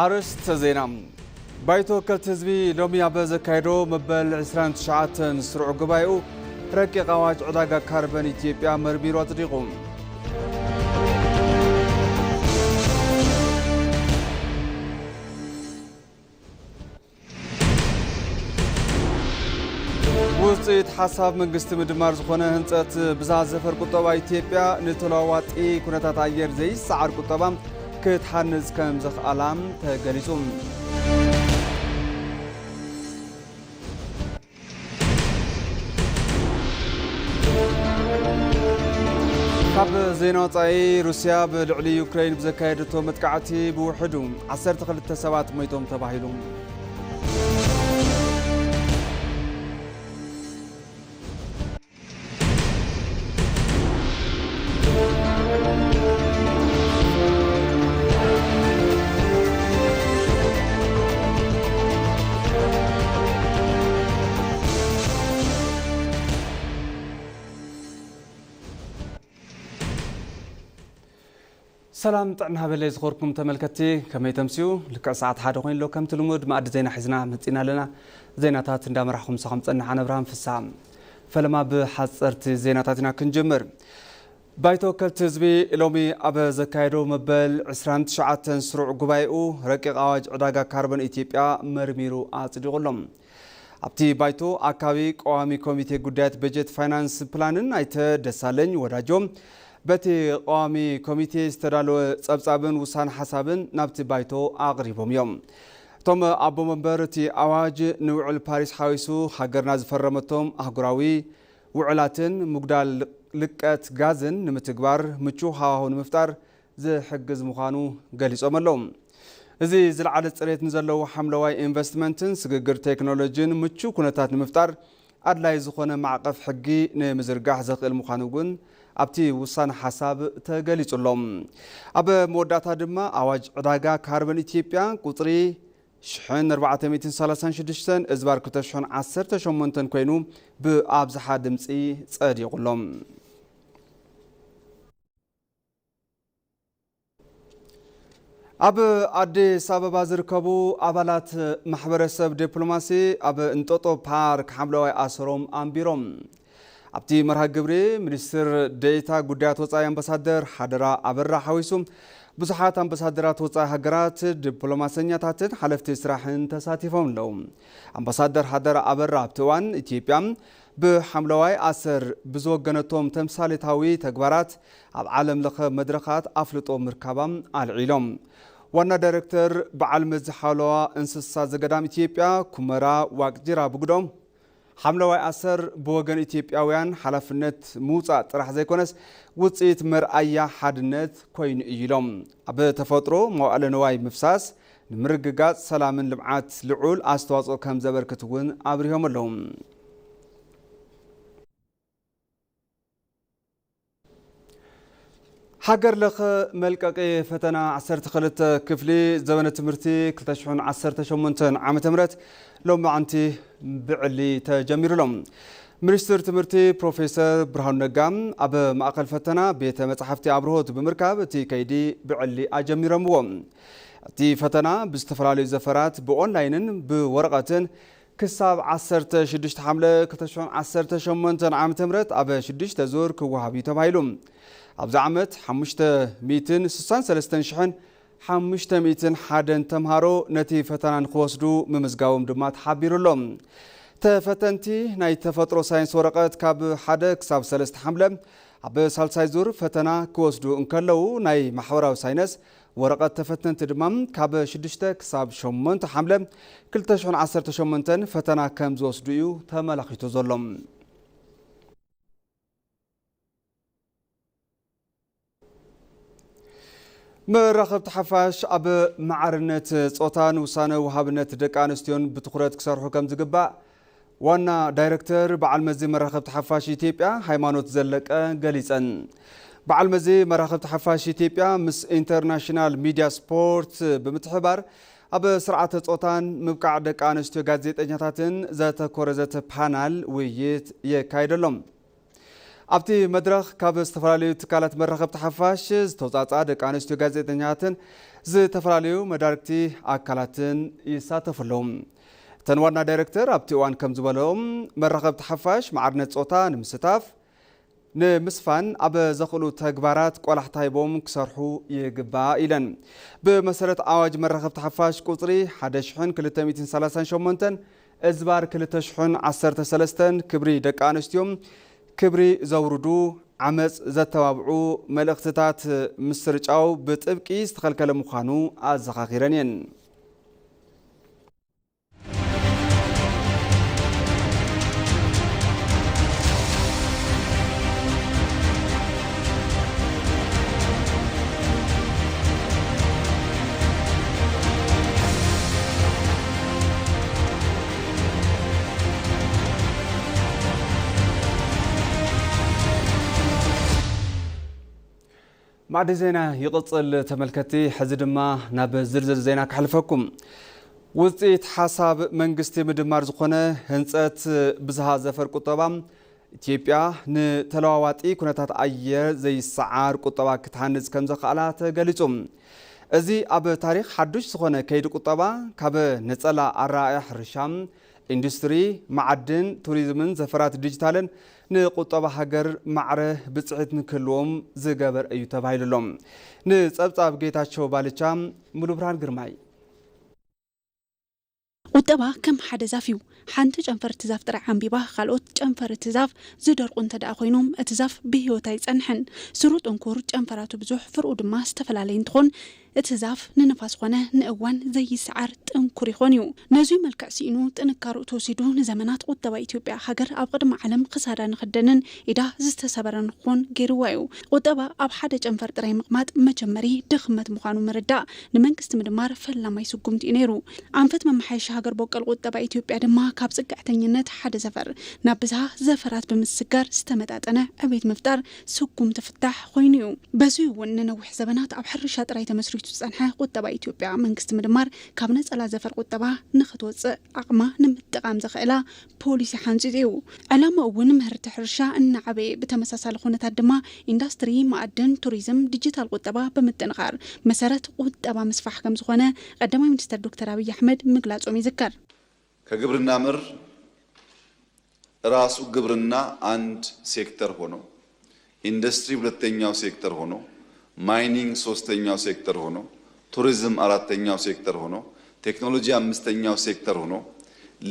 ኣርእስተ ዜና። ባይቶ ወከልቲ ህዝቢ ሎሚ ኣብ ዘካየዶ መበል ዕስራን ትሽዓተን ስሩዕ ጉባኤኡ ረቂቕ ኣዋጅ ዕዳጋ ካርበን ኢትዮጵያ መርሚሩ ኣጽዲቑ። ውፅኢት ሓሳብ መንግስቲ ምድማር ዝኾነ ህንፀት ብዝሃ ዘፈር ቁጠባ ኢትዮጵያ ንተለዋዋጢ ኩነታት ኣየር ዘይሰዓር ቁጠባ ክትሓንፅ ከም ዘኽኣላ ተገሊፁ። ካብ ዜና ወፃኢ፣ ሩስያ ብልዕሊ ዩክሬን ብዘካየደቶ መጥቃዕቲ ብውሕዱ ዓሰርተ ክልተ ሰባት ሞይቶም ተባሂሉ። ሰላም ጥዕና ሃበለይ ዝኸርኩም ተመልከትቲ፣ ከመይ ተምስዩ? ልክዕ ሰዓት ሓደ ኮይኑሎ፣ ከምቲ ልሙድ መኣዲ ዜና ሒዝና መጺና ኣለና። ዜናታት እንዳመራሕኹም ምሳኹም ጸንሕ ኣነ ኣብርሃም ፍስሃ። ፈለማ ብሓጸርቲ ዜናታት ኢና ክንጅምር። ባይቶ ወከልቲ ህዝቢ ሎሚ ኣብ ዘካየዶ መበል ዕስራን ትሽዓተን ስሩዕ ጉባኤኡ ረቂቕ ኣዋጅ ዕዳጋ ካርቦን ኢትዮጵያ መርሚሩ ኣጽዲቑ ኣሎ። ኣብቲ ባይቶ ኣካቢ ቀዋሚ ኮሚቴ ጉዳያት በጀት፣ ፋይናንስ፣ ፕላንን ኣይተ ደሳለኝ ወዳጆ በቲ ቀዋሚ ኮሚቴ ዝተዳለወ ጸብጻብን ውሳነ ሓሳብን ናብቲ ባይቶ ኣቕሪቦም እዮም። እቶም ኣቦ መንበር እቲ ኣዋጅ ንውዕል ፓሪስ ሓዊሱ ሃገርና ዝፈረመቶም ኣህጉራዊ ውዕላትን ምጉዳል ልቀት ጋዝን ንምትግባር ምቹው ሃዋሁ ንምፍጣር ዝሕግዝ ምዃኑ ገሊጾም ኣለዉ። እዚ ዝለዓለ ጽሬት ንዘለዎ ሓምለዋይ ኢንቨስትመንትን ስግግር ቴክኖሎጂን ምቹው ኩነታት ንምፍጣር ኣድላይ ዝኾነ ማዕቐፍ ሕጊ ንምዝርጋሕ ዘኽእል ምዃኑ እውን ኣብቲ ውሳነ ሓሳብ ተገሊጹ ኣሎ። ኣብ መወዳእታ ድማ ኣዋጅ ዕዳጋ ካርበን ኢትዮጵያ ቁጽሪ ሽሕን ኣርባዕተ ሚእትን ሰላሳን ሽዱሽተን እዝባር ክልተ ሽሕን ዓሰርተ ሸሞንተን ኮይኑ ብኣብዝሓ ድምጺ ጸዲቑ ኣሎ። ኣብ ኣዲስ ኣበባ ዝርከቡ ኣባላት ማሕበረሰብ ዲፕሎማሲ ኣብ እንጦጦ ፓርክ ሓምለዋይ ኣሰሮም ኣንቢሮም። ኣብቲ መርሃ ግብሪ ሚኒስትር ዴኤታ ጉዳያት ወጻኢ ኣምባሳደር ሓደራ ኣበራ ሓዊሱ ብዙሓት ኣምባሳደራት ወጻኢ ሃገራት፣ ዲፕሎማሰኛታትን ሓለፍቲ ስራሕን ተሳቲፎም ኣለዉ። ኣምባሳደር ሓደራ ኣበራ ኣብቲ እዋን ኢትዮጵያ ብሓምለዋይ ኣሰር ብዝወገነቶም ተምሳሌታዊ ተግባራት ኣብ ዓለም ለኸ መድረኻት ኣፍልጦ ምርካባም ኣልዒሎም። ዋና ዳይሬክተር በዓል መዚ ሓለዋ እንስሳ ዘገዳም ኢትዮጵያ ኩመራ ዋቅጅራ ብግዶም፣ ሓምለዋይ ኣሰር ብወገን ኢትዮጵያውያን ሓላፍነት ምውጻእ ጥራሕ ዘይኮነስ ውጽኢት መርኣያ ሓድነት ኮይኑ እዩ ኢሎም። ኣብ ተፈጥሮ መዋእለ ንዋይ ምፍሳስ ንምርግጋጽ ሰላምን ልምዓት ልዑል ኣስተዋጽኦ ከም ዘበርክት እውን ኣብሪሆም ኣለዉ። ሃገር ለኸ መልቀቂ ፈተና ዓሰርተ ክልተ ክፍሊ ዘበነ ትምህርቲ ክልተ ሽሕን ዓሰርተ ሸሞንተን ዓመተ ምህረት ሎማዕንቲ ብዕሊ ተጀሚሩ ኣሎ። ሚኒስትር ትምህርቲ ፕሮፌሰር ብርሃኑ ነጋ ኣብ ማእከል ፈተና ቤተ መጻሕፍቲ ኣብርሆት ብምርካብ እቲ ከይዲ ብዕሊ ኣጀሚሮምዎ። እቲ ፈተና ብዝተፈላለዩ ዘፈራት ብኦንላይንን ብወረቐትን ክሳብ ዓሰርተ ሽዱሽተ ሓምለ ክልተ ሽሕን ዓሰርተ ሸሞንተን ዓመተ ምህረት ኣብ ሽዱሽተ ዙር ክወሃብ እዩ ተባሂሉ። ኣብዚ ዓመት ሓሙሽተ ሚእትን ስሳን ሰለስተን ሽሕን ሓሙሽተ ሚእትን ሓደን ተምሃሮ ነቲ ፈተና ንክወስዱ ምምዝጋቦም ድማ ተሓቢሩ ኣሎ። ተፈተንቲ ናይ ተፈጥሮ ሳይንስ ወረቐት ካብ ሓደ ክሳብ ሰለስተ ሓምለ ኣብ ሳልሳይ ዙር ፈተና ክወስዱ እንከለዉ፣ ናይ ማሕበራዊ ሳይንስ ወረቐት ተፈተንቲ ድማ ካብ ሽዱሽተ ክሳብ ሸሞንተ ሓምለ ክልተ ሽሕን ዓሰርተ ሸሞንተን ፈተና ከም ዝወስዱ እዩ ተመላኺቱ ዘሎ። መራኸብቲ ሓፋሽ ኣብ ማዕርነት ጾታን ውሳነ ወሃብነት ደቂ ኣንስትዮን ብትኹረት ክሰርሑ ከም ዝግባእ ዋና ዳይሬክተር በዓል መዚ መራኸብቲ ሓፋሽ ኢትዮጵያ ሃይማኖት ዘለቀ ገሊጸን። በዓል መዚ መራኸብቲ ሓፋሽ ኢትዮጵያ ምስ ኢንተርናሽናል ሚድያ ስፖርት ብምትሕባር ኣብ ስርዓተ ጾታን ምብቃዕ ደቂ ኣንስትዮ ጋዜጠኛታትን ዘተኮረ ዘተ ፓናል ውይይት የካይደሎም። ኣብቲ መድረኽ ካብ ዝተፈላለዩ ትካላት መራኸብቲ ሓፋሽ ዝተውፃፅኣ ደቂ ኣንስትዮ ጋዜጠኛትን ዝተፈላለዩ መዳርግቲ ኣካላትን ይሳተፉ ኣለዉ። እተን ዋና ዳይሬክተር ኣብቲ እዋን ከም ዝበለኦም፣ መራኸብቲ ሓፋሽ ማዕርነት ፆታ ንምስታፍ ንምስፋን ኣብ ዘኽእሉ ተግባራት ቆላሕታ ሂቦም ክሰርሑ ይግባእ ኢለን። ብመሰረት ኣዋጅ መራኸብቲ ሓፋሽ ቁፅሪ ሓደ ሽሕን ክልተ ሚእትን ሰላሳን ሸሞንተን እዝባር ክልተ ሽሕን ዓሰርተ ሰለስተን ክብሪ ደቂ ኣንስትዮ ክብሪ ዘውርዱ ዓመፅ ዘተባብዑ መልእኽትታት ምስርጫው ብጥብቂ ዝተኸልከለ ምዃኑ ኣዘኻኺረን እየን። ማዕዲ ዜና ይቕጽል ተመልከቲ። ሕዚ ድማ ናብ ዝርዝር ዜና ከሕልፈኩም። ውጽኢት ሓሳብ መንግስቲ ምድማር ዝኾነ ህንጸት ብዝሃ ዘፈር ቁጠባ፣ ኢትዮጵያ ንተለዋዋጢ ኩነታት ኣየር ዘይሰዓር ቁጠባ ክትሃንጽ ከም ዘኽኣላ ተገሊጹ። እዚ ኣብ ታሪኽ ሓዱሽ ዝኾነ ከይዲ ቁጠባ፣ ካብ ነጸላ ኣረኣእያ ሕርሻ፣ ኢንዱስትሪ፣ መዓድን፣ ቱሪዝምን ዘፈራት ዲጂታልን ንቁጠባ ሃገር ማዕረ ብጽሒት ንክህልዎም ዝገበር እዩ ተባሂሉ ኣሎ። ንጸብጻብ ጌታቸው ባልቻ፣ ሙሉብርሃን ግርማይ። ቁጠባ ከም ሓደ ዛፍ እዩ። ሓንቲ ጨንፈር እቲ ዛፍ ጥራይ ዓንቢባ፣ ካልኦት ጨንፈር እቲ ዛፍ ዝደርቁ እንተ ደኣ ኮይኖም፣ እቲ ዛፍ ብህይወት ኣይጸንሕን። ስሩ ጥንኩር፣ ጨንፈራቱ ብዙሕ፣ ፍርኡ ድማ ዝተፈላለየ እንትኾን፣ እቲ ዛፍ ንንፋስ ኾነ ንእዋን ዘይሰዓር ጥንኩር ይኾን እዩ። ነዙይ መልክዕ ስኢኑ፣ ጥንካርኡ ተወሲዱ፣ ንዘመናት ቁጠባ ኢትዮጵያ፣ ሃገር ኣብ ቅድሚ ዓለም ክሳዳ ንኽደንን ኢዳ ዝተሰበረ ንክኾን ገይርዋ እዩ። ቁጠባ ኣብ ሓደ ጨንፈር ጥራይ ምቕማጥ መጀመሪ ድኽመት ምዃኑ ምርዳእ፣ ንመንግስቲ ምድማር ፈላማይ ስጉምቲ እዩ ነይሩ። ኣንፈት መመሓየሺ ሃገር በቀል ቁጠባ ኢትዮጵያ ድማ፣ ካብ ጽግዕተኝነት ሓደ ዘፈር ናብ ብዝሃ ዘፈራት ብምስጋር ዝተመጣጠነ ዕቤት ምፍጣር ስጉምቲ ፍታሕ ኮይኑ እዩ። በዚ እውን ንነዊሕ ዘበናት ኣብ ሕርሻ ጥራይ ተመስሪቱ ዝጸንሐ ቁጠባ ኢትዮጵያ፣ መንግስቲ ምድማር ካብ ነጸላ ዘፈር ቁጠባ ንኽትወጽእ ዓቕማ ንምጥቓም ዘኽእላ ፖሊሲ ሓንጺጹ እዩ። ዕላማ እውን ምህርቲ ሕርሻ እናዓበየ፣ ብተመሳሳሊ ኩነታት ድማ ኢንዳስትሪ፣ መኣድን፣ ቱሪዝም፣ ዲጂታል ቁጠባ ብምጥንኻር መሰረት ቁጠባ ምስፋሕ ከም ዝኾነ ቀዳማይ ሚኒስተር ዶክተር ኣብይ ኣሕመድ ምግላጾም ይዝከር። ከግብርና ምር ራሱ ግብርና አንድ ሴክተር ሆኖ፣ ኢንዱስትሪ ሁለተኛው ሴክተር ሆኖ፣ ማይኒንግ ሶስተኛው ሴክተር ሆኖ፣ ቱሪዝም አራተኛው ሴክተር ሆኖ፣ ቴክኖሎጂ አምስተኛው ሴክተር ሆኖ፣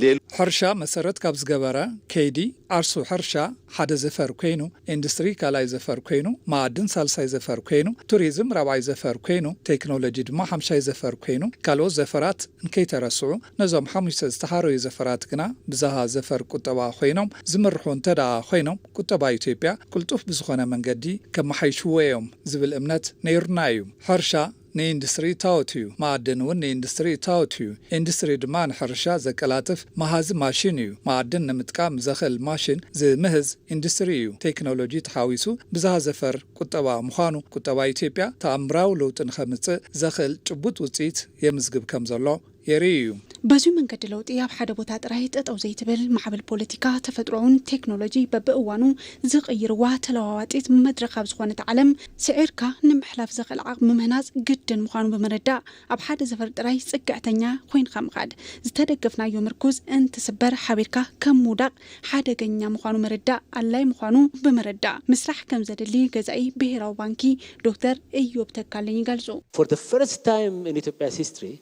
ሌሎ ሕርሻ መሰረት ካብ ዝገበረ ከይዲ፣ ዓርሱ ሕርሻ ሓደ ዘፈር ኮይኑ፣ ኢንዱስትሪ ካልኣይ ዘፈር ኮይኑ፣ መኣድን ሳልሳይ ዘፈር ኮይኑ፣ ቱሪዝም ራብዓይ ዘፈር ኮይኑ፣ ቴክኖሎጂ ድማ ሓምሻይ ዘፈር ኮይኑ፣ ካልኦት ዘፈራት እንከይተረስዑ፣ ነዞም ሓሙሽተ ዝተሓረዩ ዘፈራት ግና ብዝሃ ዘፈር ቁጠባ ኮይኖም ዝምርሑ እንተ ደኣ ኮይኖም፣ ቁጠባ ኢትዮጵያ ቅልጡፍ ብዝኾነ መንገዲ ከመሓይሽዎ እዮም ዝብል እምነት ነይሩና እዩ። ሕርሻ ንኢንዱስትሪ እታወት እዩ። መኣድን እውን ንኢንዱስትሪ እታወት እዩ። ኢንዱስትሪ ድማ ንሕርሻ ዘቀላጥፍ መሃዚ ማሽን እዩ። መኣድን ንምጥቃም ዘኽእል ማሽን ዝምህዝ ኢንዱስትሪ እዩ። ቴክኖሎጂ ተሓዊሱ ብዝሃ ዘፈር ቁጠባ ምዃኑ፣ ቁጠባ ኢትዮጵያ ተኣምራዊ ለውጢ ንኸምጽእ ዘኽእል ጭቡጥ ውጽኢት የምዝግብ ከም ዘሎ የርኢ እዩ። በዚ መንገዲ ለውጢ ኣብ ሓደ ቦታ ጥራይ ጠጠው ዘይትብል ማዕበል ፖለቲካ፣ ተፈጥሮውን ቴክኖሎጂ በብእዋኑ ዝቕይርዋ ተለዋዋጢት መድረኽ ኣብ ዝኾነት ዓለም፣ ስዒርካ ንምሕላፍ ዘኽእል ዓቕሚ ምህናጽ ግድን ምዃኑ ብምርዳእ፣ ኣብ ሓደ ዘፈር ጥራይ ጽግዕተኛ ኮይንካ ምኻድ፣ ዝተደገፍናዮ ምርኩዝ እንትስበር ሓቢርካ ከም ምውዳቕ ሓደገኛ ምዃኑ ምርዳእ ኣድላይ ምዃኑ ብምርዳእ፣ ምስራሕ ከም ዘድሊ ገዛኢ ብሄራዊ ባንኪ ዶክተር እዮብ ተካልኝ ይገልጹ። For the first time in Ethiopia's history,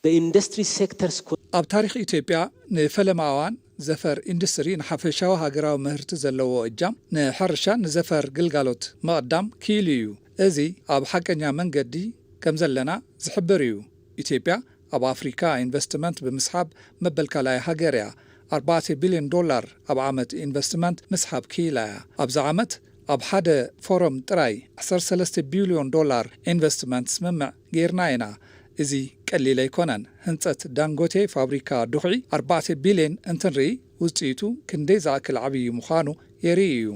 the industry sectors could ኣብ ታሪኽ ኢትዮጵያ ንፈለማ እዋን ዘፈር ኢንዱስትሪ ንሓፈሻዊ ሃገራዊ ምህርቲ ዘለዎ እጃም ንሕርሻን ንዘፈር ግልጋሎት ምቕዳም ክኢሉ እዩ። እዚ ኣብ ሓቀኛ መንገዲ ከም ዘለና ዝሕብር እዩ። ኢትዮጵያ ኣብ ኣፍሪካ ኢንቨስትመንት ብምስሓብ መበል ካልኣይ ሃገር እያ። ኣርባዕተ ቢልዮን ዶላር ኣብ ዓመት ኢንቨስትመንት ምስሓብ ክኢላ እያ። ኣብዚ ዓመት ኣብ ሓደ ፎረም ጥራይ ዓሰርተ ሰለስተ ቢልዮን ዶላር ኢንቨስትመንት ስምምዕ ጌርና ኢና። እዚ ቀሊል ኣይኮነን። ህንጸት ዳንጎቴ ፋብሪካ ዱኽዒ ኣርባዕተ ቢልዮን እንትንርኢ፣ ውጽኢቱ ክንደይ ዝኣክል ዓብዪ ምዃኑ የርኢ እዩ።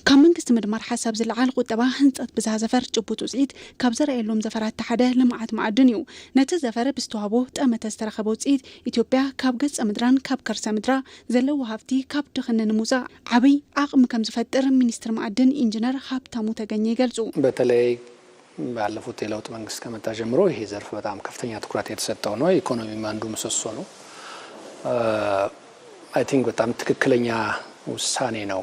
ካብ መንግስቲ ምድማር ሓሳብ ዝለዓል ቁጠባ ህንፀት ብዝሃ ዘፈር ጭቡጥ ውፅኢት ካብ ዘርኣየሎም ዘፈራት ሓደ ልምዓት መዓድን እዩ። ነቲ ዘፈር ብዝተዋህቦ ጠመተ ዝተረኸበ ውፅኢት ኢትዮጵያ ካብ ገፀ ምድራን ካብ ከርሰ ምድራ ዘለዎ ሃፍቲ ካብ ድኽነ ንምውፃእ ዓብይ ዓቕሚ ከም ዝፈጥር ሚኒስትር መዓድን ኢንጂነር ሃብታሙ ተገኘ ይገልፁ። በተለይ ባለፉት የለውጥ መንግስት ከመጣ ጀምሮ ይሄ ዘርፍ በጣም ከፍተኛ ትኩረት የተሰጠው ነው። የኢኮኖሚ አንዱ ምሰሶ ነው። I think በጣም ትክክለኛ ውሳኔ ነው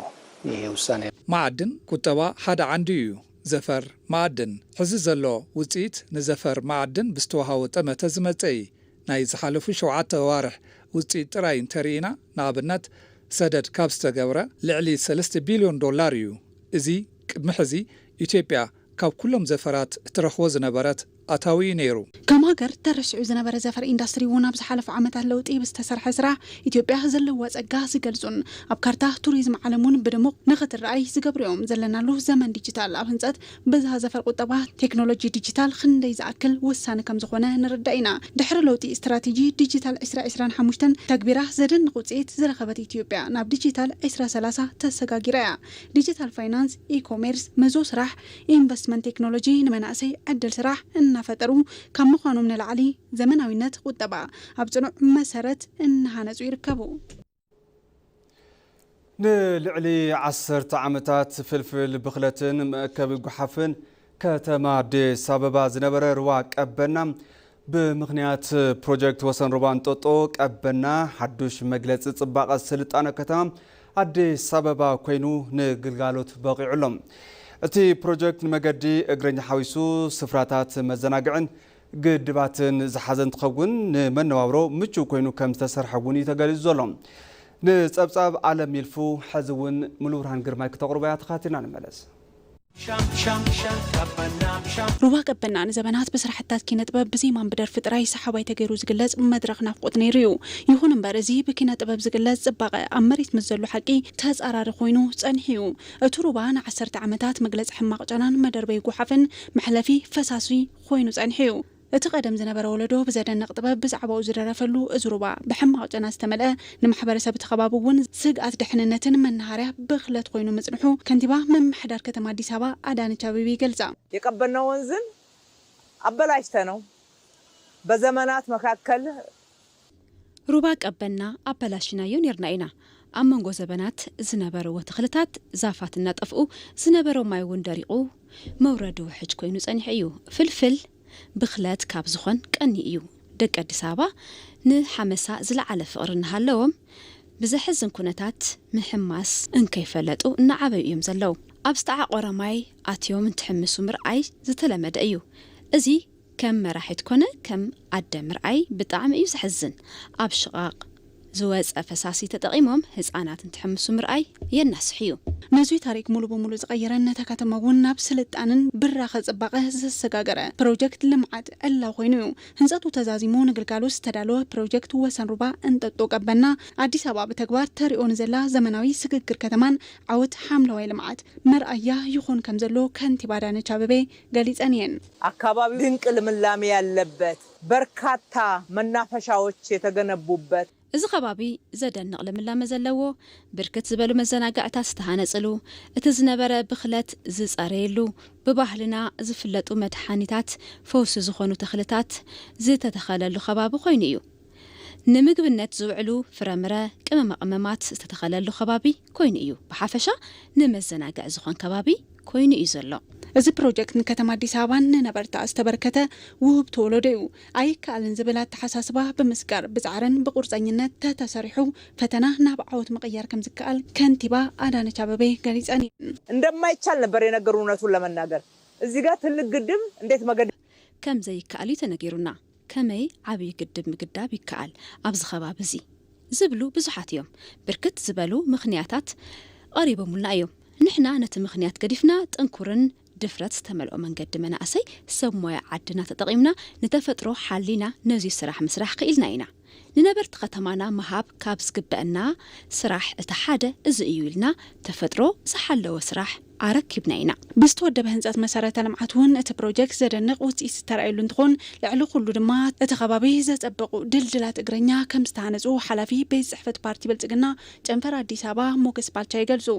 ይሄ ውሳኔ። መዓድን ቁጠባ ሓደ ዓንዲ እዩ። ዘፈር መዓድን ሕዚ ዘሎ ውፅኢት ንዘፈር መዓድን ብዝተዋሃቦ ጠመተ ዝመፀ እዩ። ናይ ዝሓለፉ ሸውዓተ ኣዋርሕ ውፅኢት ጥራይ እንተርኢና፣ ንኣብነት ሰደድ ካብ ዝተገብረ ልዕሊ ሰለስተ ቢልዮን ዶላር እዩ። እዚ ቅድሚ ሕዚ ኢትዮጵያ ካብ ኩሎም ዘፈራት እትረኽቦ ዝነበረት ኣታዊ እዩ ነይሩ። ከም ሃገር ተረሲዑ ዝነበረ ዘፈር ኢንዳስትሪ እውን ኣብ ዝሓለፉ ዓመታት ለውጢ ብዝተሰርሐ ስራሕ ኢትዮጵያ ዘለዋ ጸጋ ዝገልጹን ኣብ ካርታ ቱሪዝም ዓለም እውን ብድሙቕ ንኽትረኣይ ዝገብሩ እዮም። ዘለናሉ ዘመን ዲጂታል ኣብ ህንጸት ብዝሃ ዘፈር ቁጠባ ቴክኖሎጂ ዲጂታል ክንደይ ዝኣክል ወሳኒ ከም ዝኾነ ንርዳእ ኢና። ድሕሪ ለውጢ ስትራቴጂ ዲጂታል ዕስራ ዕስራን ሓሙሽተን ተግቢራ ዘደንቕ ውፅኢት ዝረኸበት ኢትዮጵያ ናብ ዲጂታል ዕስራ ሰላሳ ተሰጋጊራ እያ። ዲጂታል ፋይናንስ፣ ኢኮሜርስ፣ መዞ ስራሕ፣ ኢንቨስትመንት ቴክኖሎጂ ንመናእሰይ ዕድል ስራሕ እናፈጠሩ ካብ ምዃኖም ንላዕሊ ዘመናዊነት ቁጠባ ኣብ ፅኑዕ መሰረት እናሃነፁ ይርከቡ። ንልዕሊ ዓሰርተ ዓመታት ፍልፍል ብኽለትን መእከቢ ጓሓፍን ከተማ ኣዲስ ኣበባ ዝነበረ ሩባ ቀበና ብምኽንያት ፕሮጀክት ወሰን ሩባ እንጦጦ ቀበና ሓዱሽ መግለፂ ፅባቐ ስልጣነ ከተማ ኣዲስ ኣበባ ኮይኑ ንግልጋሎት በቒዑ ኣሎ። እቲ ፕሮጀክት ንመገዲ እግረኛ ሓዊሱ ስፍራታት መዘናግዕን ግድባትን ዝሓዘ እንትኸውን ንመነባብሮ ምቹው ኮይኑ ከም ዝተሰርሐ እውን እዩ ተገሊፁ ዘሎ። ንፀብፃብ ኣለም ይልፉ ሕዚ እውን ሙሉብርሃን ግርማይ ክተቕርቦ እያ። ተኻቲና ንመለስ። ሩባ ቀበና ንዘበናት ብስራሕታት ኪነ ጥበብ ብዜማን ብደርፊ ጥራይ ሰሓባይ ተገይሩ ዝግለጽ መድረኽ ናፍቆት ነይሩ እዩ። ይኹን እምበር እዚ ብኪነ ጥበብ ዝግለጽ ጽባቐ ኣብ መሬት ምስ ዘሎ ሓቂ ተጻራሪ ኮይኑ ጸኒሑ እዩ። እቲ ሩባ ንዓሰርተ ዓመታት መግለጺ ሕማቕ ጨናን መደርበይ ጓሓፍን መሕለፊ ፈሳሲ ኮይኑ ጸኒሑ እዩ። እቲ ቀደም ዝነበረ ወለዶ ብዘደንቕ ጥበብ ብዛዕባኡ ዝደረፈሉ እዚ ሩባ ብሕማቕ ጨና ዝተመልአ ንማሕበረሰብ እቲ ከባቢ እውን ስግኣት ድሕንነትን መናሃርያ ብኽለት ኮይኑ ምጽንሑ ከንቲባ ምምሕዳር ከተማ ኣዲስ ኣበባ ኣዳነች ኣቤቤ ይገልጻ። የቀበና ወንዝን አበላሽተ ነው በዘመናት መካከል ሩባ ቀበና ኣበላሽናዮ ኔርና ኢና። ኣብ መንጎ ዘበናት ዝነበርዎ ተኽልታት ዛፋት እናጠፍኡ ዝነበሮ ማይ እውን ደሪቑ መውረዱ ውሕጅ ኮይኑ ጸኒሑ እዩ። ፍልፍል ብኽለት ካብ ዝኾን ቀኒ እዩ። ደቂ ኣዲስ ኣበባ ንሓመሳ ዝለዓለ ፍቕሪ እናሃለዎም ብዘሕዝን ኩነታት ምሕማስ እንከይፈለጡ እናዓበዩ እዮም ዘለዉ። ኣብ ዝተዓቖረ ማይ ኣትዮም እንትሕምሱ ምርኣይ ዝተለመደ እዩ። እዚ ከም መራሒት ኮነ ከም ኣደ ምርኣይ ብጣዕሚ እዩ ዘሕዝን። ኣብ ሽቓቕ ዝወፀ ፈሳሲ ተጠቒሞም ህፃናት እንትሕምሱ ምርኣይ የናስሕ እዩ። ነዙይ ታሪክ ሙሉ ብሙሉ ዝቐየረን ነታ ከተማ እውን ናብ ስልጣንን ብራኸ ፅባቐ ዘሰጋገረ ፕሮጀክት ልምዓት ዕላዊ ኮይኑ እዩ። ህንፀቱ ተዛዚሙ ንግልጋሎት ዝተዳለወ ፕሮጀክት ወሰን ሩባ እንጠጦ ቀበና ኣዲስ ኣበባ ብተግባር ተሪኦ ንዘላ ዘመናዊ ስግግር ከተማን ዓወት ሓምለዋይ ልምዓት መርኣያ ይኾን ከም ዘሎ ከንቲባ ኣዳነች ኣበቤ ገሊፀን እየን። ኣካባቢው ድንቅ ልምላሜ ያለበት፣ በርካታ መናፈሻዎች የተገነቡበት፣ እዚ ከባቢ ዘደንቕ ልምላመ ዘለዎ፣ ብርክት ዝበሉ መዘናግዕታት ዝተሃነፅሉ፣ እቲ ዝነበረ ብኽለት ዝፀረየሉ፣ ብባህልና ዝፍለጡ መድሓኒታት ፈውሲ ዝኾኑ ተኽልታት ዝተተኸለሉ ከባቢ ኮይኑ እዩ። ንምግብነት ዝውዕሉ ፍረምረ፣ ቅመማ ቅመማት ዝተተኸለሉ ከባቢ ኮይኑ እዩ። ብሓፈሻ ንመዘናግዒ ዝኾን ከባቢ ኮይኑ እዩ ዘሎ። እዚ ፕሮጀክት ንከተማ ኣዲስ ኣበባን ንነበርታ ዝተበርከተ ውህብቶ ወለዶ እዩ። ኣይከኣልን ዝብል ኣተሓሳስባ ብምስጋር ብፃዕርን ብቁርፀኝነት ተተሰሪሑ ፈተና ናብ ዓወት ምቕያር ከም ዝከኣል ከንቲባ ኣዳነች ኣበቤ ገሊፀን እየን። እንደማይቻል ነበር የነገሩን። እውነቱን ለመናገር እዚህ ጋር ትልቅ ግድብ እንዴት መገደብ ከም ዘይከኣል እዩ ተነጊሩና። ከመይ ዓብዪ ግድብ ምግዳብ ይከኣል ኣብዚ ከባቢ እዚ ዝብሉ ብዙሓት እዮም። ብርክት ዝበሉ ምኽንያታት ቐሪቦሙልና እዮም። ንሕና ነቲ ምኽንያት ገዲፍና ጥንኩርን ድፍረት ዝተመልኦ መንገዲ መናእሰይ ሰብ ሞያ ዓድና ተጠቒምና ንተፈጥሮ ሓሊና ነዙይ ስራሕ ምስራሕ ክኢልና ኢና። ንነበርቲ ከተማና ምሃብ ካብ ዝግበአና ስራሕ እቲ ሓደ እዚ እዩ ኢልና ተፈጥሮ ዝሓለወ ስራሕ ኣረኪብና ኢና። ብዝተወደበ ህንፀት መሰረተ ልምዓት እውን እቲ ፕሮጀክት ዘደንቕ ውፅኢት ዝተረኣየሉ እንትኾን ልዕሊ ኩሉ ድማ እቲ ከባቢ ዘፀበቑ ድልድላት እግረኛ ከም ዝተሃነፁ ሓላፊ ቤት ፅሕፈት ፓርቲ ብልፅግና ጨንፈር ኣዲስ ኣበባ ሞገስ ባልቻ ይገልፁ።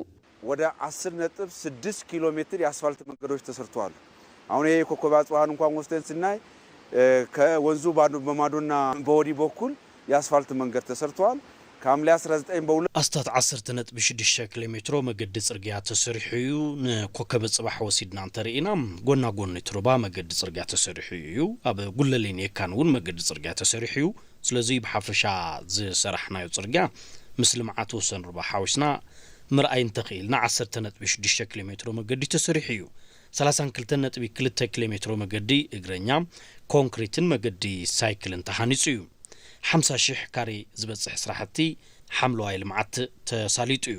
ወደ አስር ነጥብ ስድስት ኪሎ ሜትር የአስፋልት መንገዶች ተሰርተዋል። አሁን ይሄ የኮከበ አጽብሃን እንኳን ወስደን ስናይ፣ እ፣ ከወንዙ ባዶ፣ በማዶና በወዲህ በኩል የአስፋልት መንገድ ተሰርተዋል። ከሐምሌ አስራ ዘጠኝ በሁለት ኣስታት ዓሰርተ ነጥቢ ሽዱሽተ ኪሎ ሜትሮ መገዲ ጽርግያ ተሰሪሑ እዩ። ንኮከበ ጽባሕ ወሲድና እንተርኢና፣ ጎና ጎኒ እቲ ሩባ መገዲ ጽርግያ ተሰሪሑ እዩ። ኣብ ጉለሌን የካን እውን መገዲ ጽርግያ ተሰሪሑ እዩ። ስለዚ ብሓፈሻ ዝሰራሕናዮ ጽርግያ ምስ ልምዓት ወሰን ሩባ ሓዊስና ምርኣይ እንተኽኢልና፣ ዓሰርተ ነጥቢ ሽዱሽተ ኪሎ ሜትሮ መገዲ ተሰሪሑ እዩ። ሰላሳን ክልተን ነጥቢ ክልተ ኪሎ ሜትሮ መገዲ እግረኛ፣ ኮንክሪትን መገዲ ሳይክልን ተሃኒጹ እዩ። ሓምሳ ሺሕ ካሬ ዝበጽሕ ስራሕቲ ሓምለዋይ ልምዓት ተሳሊጡ እዩ።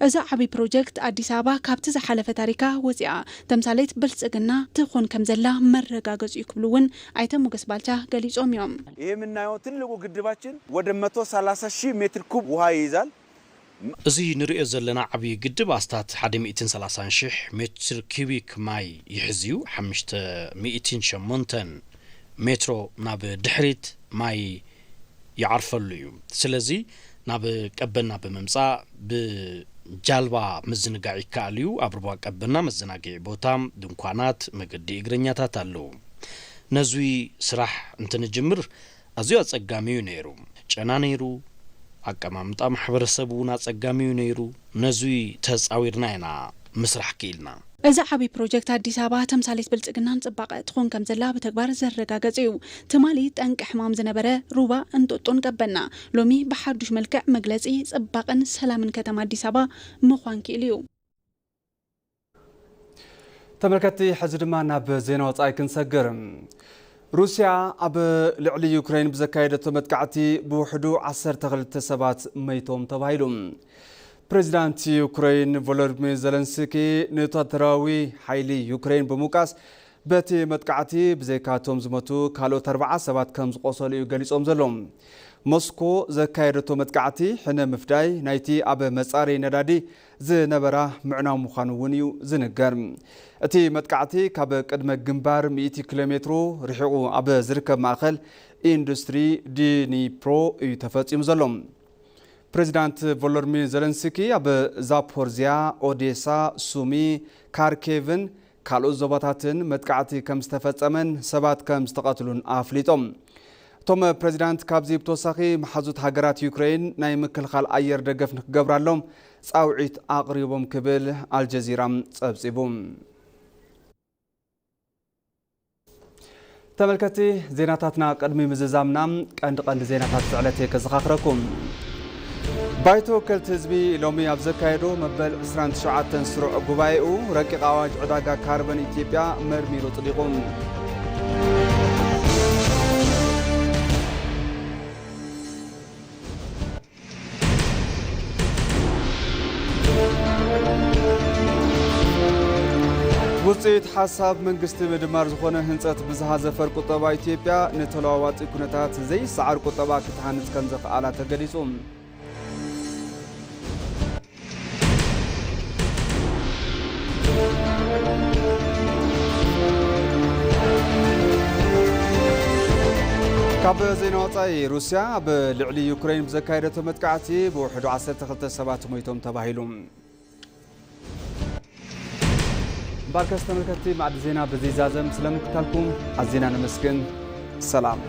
እዚ ዓቢ ፕሮጀክት ኣዲስ ኣበባ ካብቲ ዝሓለፈ ታሪካ ወፂኣ ተምሳሌት ብልፅግና ትኾን ከም ዘላ መረጋገፂ እዩ ክብሉ እውን ኣይተ ሞገስ ባልቻ ገሊፆም እዮም። ይሄ የምናየው ትልቁ ግድባችን ወደ መቶ ሠላሳ ሺህ ሜትር ኩብ ውሃ ይይዛል። እዚ ንሪኦ ዘለና ዓብዪ ግድብ ኣስታት ሓደ ሚእትን ሰላሳን ሺሕ ሜትር ኪዩቢክ ማይ ይሕዝ እዩ። ሓሙሽተ ሚእትን ሸሞንተን ሜትሮ ናብ ድሕሪት ማይ ይዓርፈሉ እዩ። ስለዚ ናብ ቀበና ብምምጻእ ብጃልባ ምዝንጋዕ ይከኣል እዩ። ኣብ ሩባ ቀበና መዘናግዒ ቦታ፣ ድንኳናት፣ መገዲ እግረኛታት ኣለዉ። ነዙይ ስራሕ እንትንጅምር ኣዝዩ ኣጸጋሚ እዩ ነይሩ። ጨና ነይሩ፣ ኣቀማምጣ ማሕበረሰብ እውን ኣጸጋሚ እዩ ነይሩ። ነዙይ ተጻዊርና ኢና ምስራሕ ክኢልና። እዚ ዓቢ ፕሮጀክት ኣዲስ ኣበባ ተምሳሌት ብልጽግናን ጽባቐ ትኾን ከም ዘላ ብተግባር ዘረጋገጸ እዩ። ትማሊ ጠንቂ ሕማም ዝነበረ ሩባ እንጦጦን ቀበና ሎሚ ብሓዱሽ መልክዕ መግለጺ ጽባቐን ሰላምን ከተማ ኣዲስ ኣበባ ምዃን ክኢሉ እዩ። ተመልከትቲ፣ ሕዚ ድማ ናብ ዜና ወጻኢ ክንሰግር። ሩስያ ኣብ ልዕሊ ዩክሬን ብዘካየደቶ መጥቃዕቲ ብውሕዱ ዓሰርተ ክልተ ሰባት መይቶም ተባሂሉ። ፕሬዚዳንት ዩክሬን ቮሎዲሚር ዘለንስኪ ንወታደራዊ ሓይሊ ዩክሬን ብምውቃስ፣ በቲ መጥቃዕቲ ብዘይካቶም ዝሞቱ ካልኦት ኣርባዓ ሰባት ከም ዝቆሰሉ እዩ ገሊጾም ዘሎ። ሞስኮ ዘካየደቶ መጥቃዕቲ ሕነ ምፍዳይ ናይቲ ኣብ መጻረዪ ነዳዲ ዝነበራ ምዕናው ምዃኑ እውን እዩ ዝንገር። እቲ መጥቃዕቲ ካብ ቅድመ ግንባር ሚእቲ ኪሎ ሜትሮ ርሒቑ ኣብ ዝርከብ ማእከል ኢንዱስትሪ ዲኒፕሮ እዩ ተፈጺሙ ዘሎ። ፕሬዚዳንት ቮሎዲሚር ዘለንስኪ ኣብ ዛፖርዚያ፣ ኦዴሳ፣ ሱሚ፣ ካርኬቭን ካልኦት ዞባታትን መጥቃዕቲ ከም ዝተፈጸመን ሰባት ከም ዝተቐትሉን ኣፍሊጦም። እቶም ፕሬዚዳንት ካብዚ ብተወሳኺ፣ መሓዙት ሃገራት ዩክሬን ናይ ምክልኻል ኣየር ደገፍ ንክገብራሎም ጻውዒት ኣቕሪቦም ክብል ኣልጀዚራ ጸብጺቡ። ተመልከትቲ፣ ዜናታትና ቅድሚ ምዝዛምና ቀንዲ ቀንዲ ዜናታት ዝዕለት እየ ከዘኻኽረኩም። ባይቶ ወከልቲ ህዝቢ ሎሚ ኣብ ዘካየዶ መበል ዕስራን ትሽዓተን ስሩዕ ጉባኤኡ ረቂቕ ኣዋጅ ዕዳጋ ካርበን ኢትዮጵያ መርሚሩ ኣጽዲቑ። ውፅኢት ሓሳብ መንግስቲ ምድማር ዝኾነ ህንፀት ብዝሃ ዘፈር ቁጠባ ኢትዮጵያ ንተለዋዋጢ ኩነታት ዘይሰዓር ቁጠባ ክትሃንፅ ከም ዘኽኣላ ተገሊፁ። ካብ ዜና ወፃኢ፣ ሩስያ ኣብ ልዕሊ ዩክሬን ብዘካየደቶ መጥቃዕቲ ብውሕዱ ዓሰርተ ክልተ ሰባት ሞይቶም ተባሂሉ። እምበኣርከስ ተመልከትቲ፣ ማዕዲ ዜና በዚ ይዛዘም። ስለምክታልኩም ኣዚና ነመስግን። ሰላም።